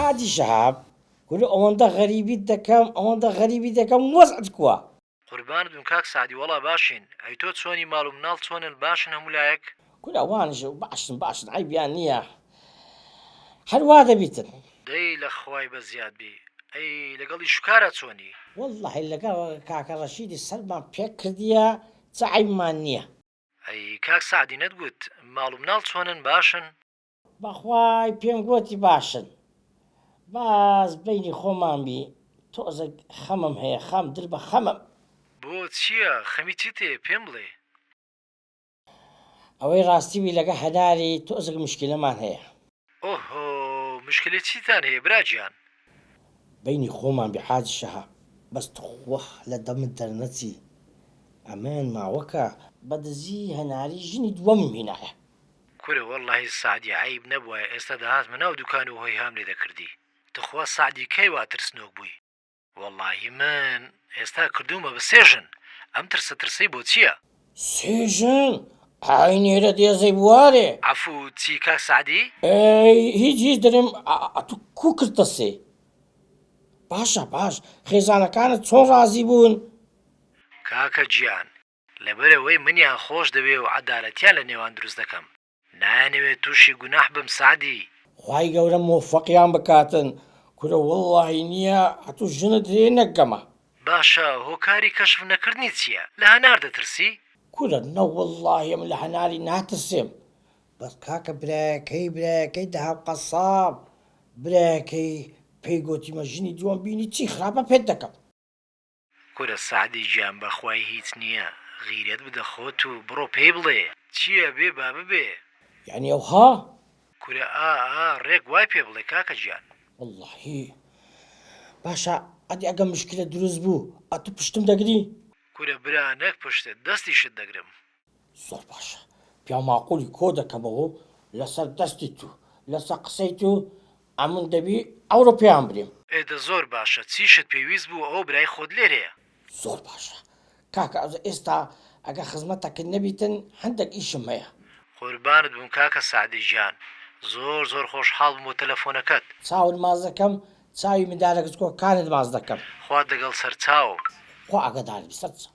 حاجی شەهاب کورە ئەوەندە غەریبیت دەکەم ئەوەندە غەریبی دەکەم وەزعت کوە؟ قوربانت بم کاک سەعدی وەڵا باشین ئەی تۆ چۆنی ماڵ و مناڵ چۆنن باشن هەموو لایەک؟ کورە ئەوانیش باشن باشن عەیبیان نیە هەر وا دەبیتن. دەی لە خوای بەزیاد بی ئەی لەگەڵ ئیش و کارا چۆنی؟ وەڵاهی لەگەڵ کاکە ڕەشیدی سەرمان پێک کردیە چ عەیبمان نیە. ئەی کاک سەعدی نەتگوت ماڵ و مناڵ چۆنن باشن؟ بەخوای پێم گۆتی باشن باس بەینی خۆمان بی تۆزەک خەمم هەیە خەم دل بە خەمم. بۆ چیە خەمی چیت هەیە پێم بڵێ. ئەوەی ڕاستی بی لەگە هەناری تۆزەک مشکیلەمان هەیە. ئۆهۆ مشکلەی چیتان هەیە برا گیان. بەینی خۆمان بی حاجی شەهاب بەس توخوا لە دەمت دەرنەچی ئەمەیان ماوەکە. بە دزی هەناری ژنی دووەمم هینایە. کورە وەڵاهی سەعدی عەیب نەبوایە ئێستا دەهاتمە ناو دوکان و هۆیهام لێ دەکردی تخوا سەعدی کەی وا ترسنۆک بووی وەڵاهی من ئێستا کردوومە بە سێ ژن ئەم ترسە ترسەی بۆ چیە؟ سێ ژن؟ ئای نێرە دێزەی بوارێ. عەفوو چی کاک سەعدی؟ ئەی هیچ هیچ دەرێم ئەتوو کوو کردتە سێ؟ باشە باش خێزانەکانت چۆن ڕازی بوون؟ کاکە گیان لەبەرئەوەی منیان خۆش دەوێ و عەدالەتیان لە نێوان دروست دەکەم نایانەوێ توشی گوناح بم سەعدی. خوای گەورە مۆفەقیان بکاتن. کورە وەڵاهی نیە ئەتوو ژنت هەیە نەک گەمە. باشە هۆکاری کەشف نەکردنی چیە؟ لە هەنار دەترسی؟ کورە نەوەڵاهی ئەمن لە هەناری ناترسێم بەس کاکە برایەکەی برایەکەی دەهاب قەساب برایەکەی پێی گۆتیمە ژنی دووەم بینی چی خراپە پێت دەکەم. کورە سەعدی گیان بەخوای هیچ نیە غیرەت بدە خۆت و بڕۆ پێی بڵێ چی ئەبێ با ببێ. یەعنی ئەوها؟ کورە ئا ئا ڕێک وای پێ بڵێ کاکە گیان. وەڵاهی باشە ئەدی ئەگە مشکلە دروست بوو ئەتو پشتم دەگری؟ کورە برا نەک پشتت دەستیشت دەگرم. زۆر باشە پیاو ماقولی کۆ دەکەمەوە و لەسەر دەستی تو لەسەر قسەی تو ئەمن دەبی ئەوڕۆ پێیان برێم. ئێ دە زۆر باشە چیشت پێویست بوو ئەوە برای خۆت لێرەیە. زۆر باشە کاکە ئەوجا ئێستا ئەگەر خزمەتەکت نەبیتن هەندەک ئیشم هەیە. قوربانت بم کاکە سەعدی گیان زۆر زۆر خۆشحاڵ بووم بۆ تەلەفۆنەکەت. چاوت ماچ دەکەم چاوی مندالە گچکۆکانت ماچ دەکەم. خوات لەگەڵ سەرچاوم. خوا ئاگادارت بی سەرچاو.